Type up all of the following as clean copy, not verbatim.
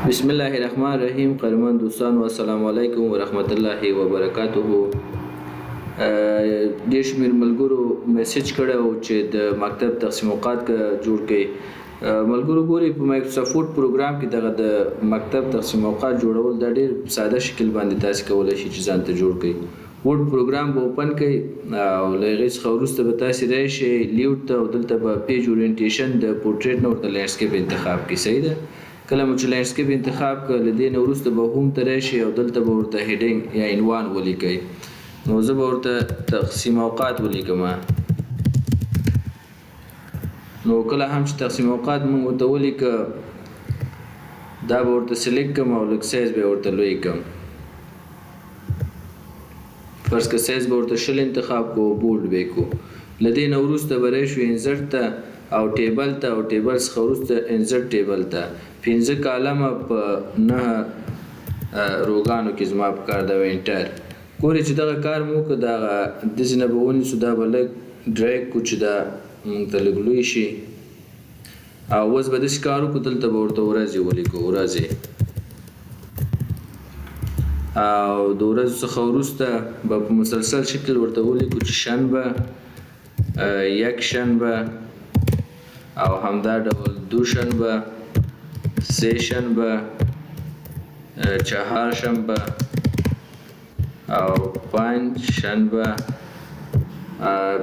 بسم الله الرحمن الرحیم. قدرمن دوستانو، السلام علیکم ورحمت الله وبرکاته. ډېر شمېر ملګرو میسج کړی و چې د مکتب تقسیم اوقات که جوړ کړئ. ملګرو، ګوري، په مایکروسافټ ورډ پروګرام کې دغه د مکتب تقسیم اوقات جوړول دا ډېر ساده شکل باندې تاسو کولی شئ چې ځان ته جوړ کړئ. ورډ پروګرام به اوپن کړئ او له هغې څخه وروسته به تاسې راشئ لیوټ ته او دلته به پیج اورینټیشن د پورټریټ نه ورته لینډسکیپ انتخاب کړئ. صحیح ده. کله مو چې لینډسکیپ انتخاب کړ، له دې نه وروسته به هوم ته راشئ او دلته به ورته هیډینګ یا عنوان ولیکئ. نو زه به ورته تقسیم اوقات ولیکم. نو کله هم چې تقسیم اوقات موږ ورته ولیکه، دا به ورته سلیکټ کړم او لږ سایز به ورته لوی کړم. فرض که سایز به ورته 20 انتخاب کو، بولډ به کو. له دې نه وروسته به راشو انزرټ ته او ټیبل ته او ټیبل څخه وروسته انزرټ ټیبل ته. 5 کالمه په 9 روګانو کې زما په کار ده. انټر. ګورئ چې دغه کار مو وکړ، دغه داسې نه به ونیسو، دا به لږ ډریګ کړو چې دا موږ ته لږ لوی شي. او اوس به داسې کار وکړو، دلته به ورته ورځې ولیکو، ورځې، او د ورځو څخه وروسته به په مسلسل شکل ورته ولیکو چې شنبه، یک شنبه او همدا ډول دوشنبه، سه شنبه، چهار شنبه او پنج شنبه،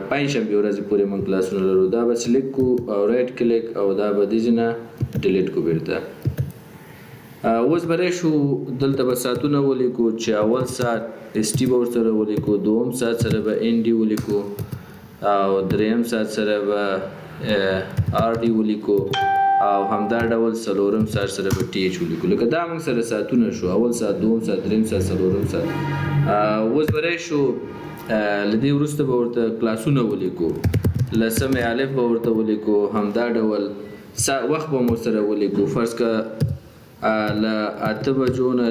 پنج شنبه ورځې پورې موږ کلاسونه لرو. دا به سلیکټ کو او رایټ کلیک او دا به دې نه ډیلیټ کو بیرته. اوس به راشو، دلته به ساعتونه ولیکو چې اول ساعت اس ټي به ورسره ولیکو، دوم ساعت سره به ان ډي ولیکو او دریم ساعت سره به آر ډي ولیکو او همدا ډول څلورم ساعت سره به ټي اچ ولیکو. لکه دا موږ سره ساعتونه شو، اول ساعت، دوم ساعت، دریم ساعت، څلورم ساعت. اوس به راشو، له دې وروسته به ورته کلاسونه ولیکو، لسمې الف به ورته ولیکو، همدا ډول وخت به مو سره ولیکو. فرض که له 8 بجو نه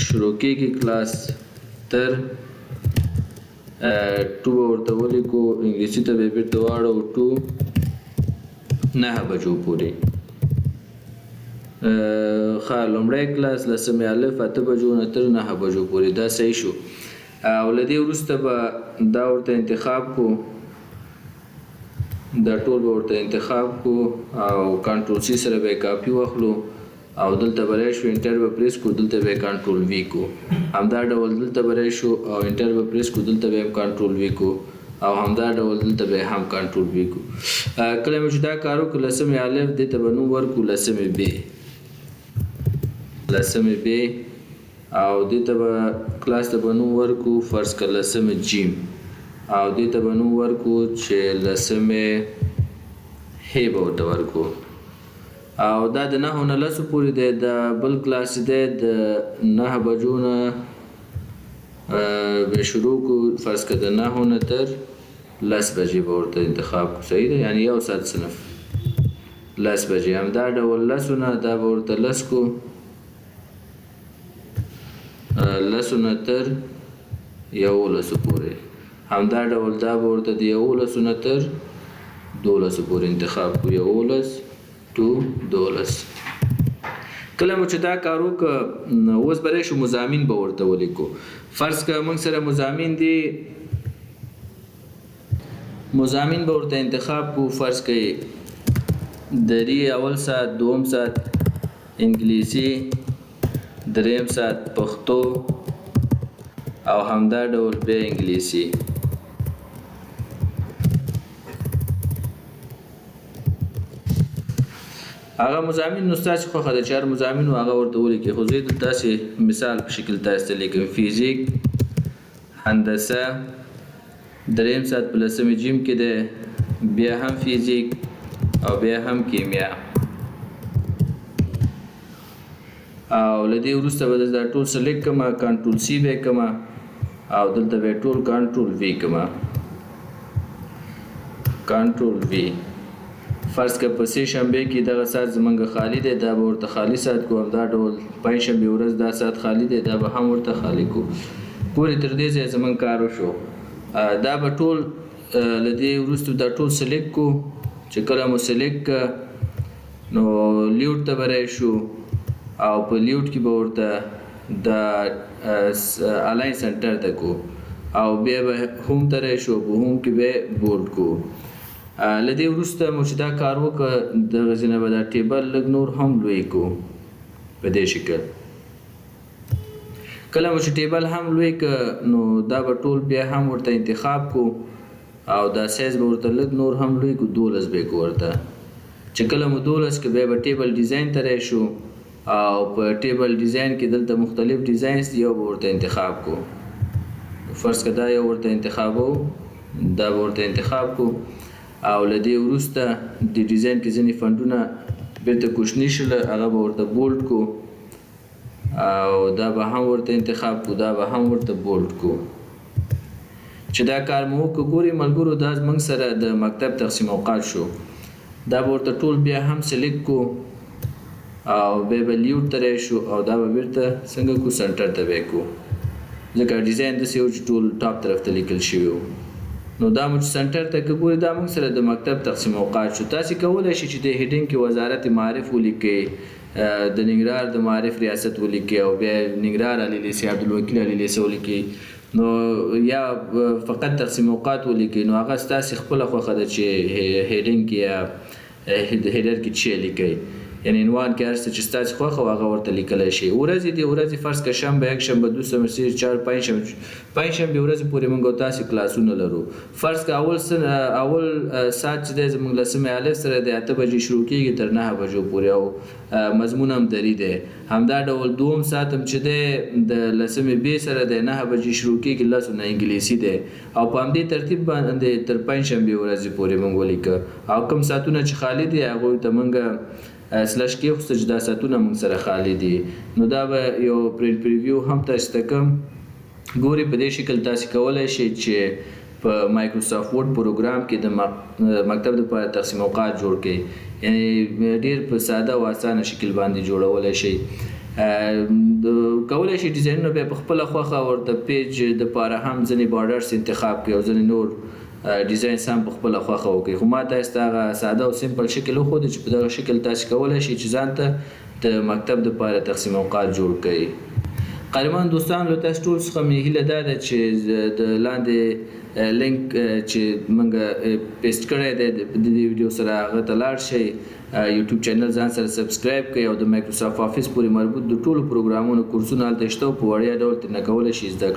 شروع کېږي کلاس تر 2 به ورته ولیکو، انګلیسي ته به یې بېرته واړوو، 2 9 بجو پورې. ښه، لومړی کلاس لسمې الف 8 بجو نه تر 9 بجو پورې، دا صحیح شو. او له دې وروسته به دا ورته انتخاب کو، دا ټول به ورته انتخاب کو او کنټرول سي سره به یې کاپي واخلو او دلته به راشو، انټر به پریس کو، دلته به یې کنټرول وي کو. همدا ډول دلته به راشو او انټر به پریس کو، دلته به هم کنټرول وي کو او همدا ډول دلته به هم کنټرول وي کو. کله مو چې دا کار وکړو، لسمې الف دې ته به نوم ورکړو لسمې بې، لسمې بې، او دې ته به کلاس ته به نوم ورکړو فرض که لسمې جیم، او دې ته به نوم ورکړو چې لسمې هې به ورته ورکړو. او دا د 9 نه 10 پورې دی. دا بل کلاس دی، د 9 بجو نه به شروع کړو، فرض که د 9 نه تر 10 بجې به ورته انتخاب کړو. صحیح ده، یعنې یو ساعت صنف 10 بجې. همدا ډول لسو نه دا به ورته 10 کړو، لسو نه تر 11 پورې. همدا ډول دا به ورته د 11 نه تر 12 پورې انتخاب کړو، 11 ټو 12. کله مو چې دا کار وکړ، اوس به راشو مضامین به ورته ولیکو. فرض که موږ سره مضامین دي، مضامین به ورته انتخاب کړو. فرض که دري اول ساعت، دوم ساعت انګلیسي، دریم ساعت پښتو او همدا ډول بیا انګلیسي. هغه مضامین نو ستاسې خوښه ده چې هر مضامین و هغه ورته ولیکئ، خو زه یې دلته داسې مثال په شکل تاسې ته لیکم. فزیک، هندسه، دریم ساعت په لسمې جیم کې دی، بیا هم فزیک او بیا هم کیمیا. او له دې وروسته به دا ټول سلیکټ کړم، کنټرول سی به یې کړم او دلته به یې ټول کنټرول وي کړم، کنټرول وي. فرض که په سه شنبه کې دغه ساعت زمونږ خالی دی، دا به ورته خالی ساعت کو. همدا ډول پنج شنبه ورځ دا ساعت خالی دی، دا به هم ورته خالی کو. ګورئ تر دې ځایه زمونږ کار وشو. دا به ټول، له دې وروسته دا ټول سلیکټ کو. چې کله مو سلیکټ که نو لیوټ ته به راشو، او په لیوټ کې به ورته د الاین سنټر ته کو او بیا به هوم ته راشو، په هوم کې به بولډ کو. له دې وروسته مو چې دا کار وکړ، دغه ځای نه به دا ټیبل لږ نور هم لوی کو په دې شکل. کله مو چې ټیبل هم لوی که، نو دا به ټول بیا هم ورته انتخاب کو او دا سایز به ورته لږ نور هم لوی کو، 12 به کو ورته. چې کله مو 12 که، بیا به ټیبل ډیزاین ته راشو او په ټیبل ډیزاین کې دلته مختلف ډیزاینز دي، یو به ورته انتخاب کو. فرض که دا یو ورته انتخابو، دا به ورته انتخاب کو او له دې وروسته د ډیزاین کې ځینې فنډونه بیرته کوچني شول، هغه به ورته بولډ کو او دا به هم ورته انتخاب کو، دا به هم ورته بولډ کو. چې دا کار مو وکړو، ګوري ملګرو، دا زموږ سره د مکتب تقسیم اوقات شو. دا به ورته ټول بیا هم سلیکټ کو او بیا به لیوټ ته راشو او دا به بیرته څنګه کو، سنټر ته به کو، ځکه ډیزاین داسې و چې ټول ټاپ طرف ته لیکل شوي وو. نو دا مو چې سنټر ته که، ګوري دا موږ سره د مکتب تقسیم اوقات شو. تاسې کولی شئ چې د هډینګ کې وزارت معارف ولیکئ، د ننګرهار د معارف ریاست ولیکئ او بیا ننګرهار عالي لیسې، عبدالوکیل عالي لیسه ولیکئ، نو یا فقط تقسیم اوقات ولیکئ. نو هغه ستاسې خپله خوښه ده چې هډینګ کې یا هډر کې څه لیکئ، یعنی عنوان کې هر څه چې ستاسې خوښه وه هغه ورته لیکلی شئ. ورځې دي، ورځې فرض که شنبه، یکشنبه، دوشنبه، سه، چهار، پنجشنبه، پنجشنبې ورځې پورې موږ او تاسې کلاسونه لرو. فرض که اول ساعت چې دی زموږ لسمې الف سره دی، 8 بجې شروع کېږي تر 9 بجو پورې او مضمون هم دري دی. همدا ډول دوم ساعت هم چې دی د لسمې بې سره دی، 9 بجې شروع کېږي، لسو نه انګلیسي دی او په همدې ترتیب باندې تر پنجشنبې ورځې پورې موږ ولیکه او کوم ساعتونه چې خالي دي هغوی ته موږ سلش کېښوسته چې دا ساعتونه موږ سره خالي دي. نو دا به یو پرینټ پریویو هم تاسې ته کوم. ګوري په دې شکل تاسې کولی شئ چې په مایکروسافټ ورډ پروګرام کې د مکتب دپاره تقسیم اوقات جوړ کړئ، یعنی ډېر په ساده او اسانه شکل باندې جوړولی شئ. کولی شئ ډیزاینونه بیا په خپله خوښه ورته پیج دپاره هم ځینې بارډرز انتخاب کړئ او ځینې نور ډیزاینز هم په خپله خوښه وکړئ. خو ما تاسې ته هغه ساده او سمپل شکل وښود چې په دغه شکل تاسې کولی شئ چې ځان ته د مکتب دپاره تقسیم اوقات جوړ کړئ. قهرمان دوستان، له تاسو ټول څخه مې هیله دا ده چې د لاندې لینک چې موږ پیسټ کړی دی د دې ویډیو سره هغه ته لاړ شئ، یوټیوب چینل ځان سره سبسکرایب کړئ او د مایکروسافټ آفیس پورې مربوط د ټولو پروګرامونو کورسونه هلته شته او په وړیا ډول ترېنه کولی شئ زده کړه.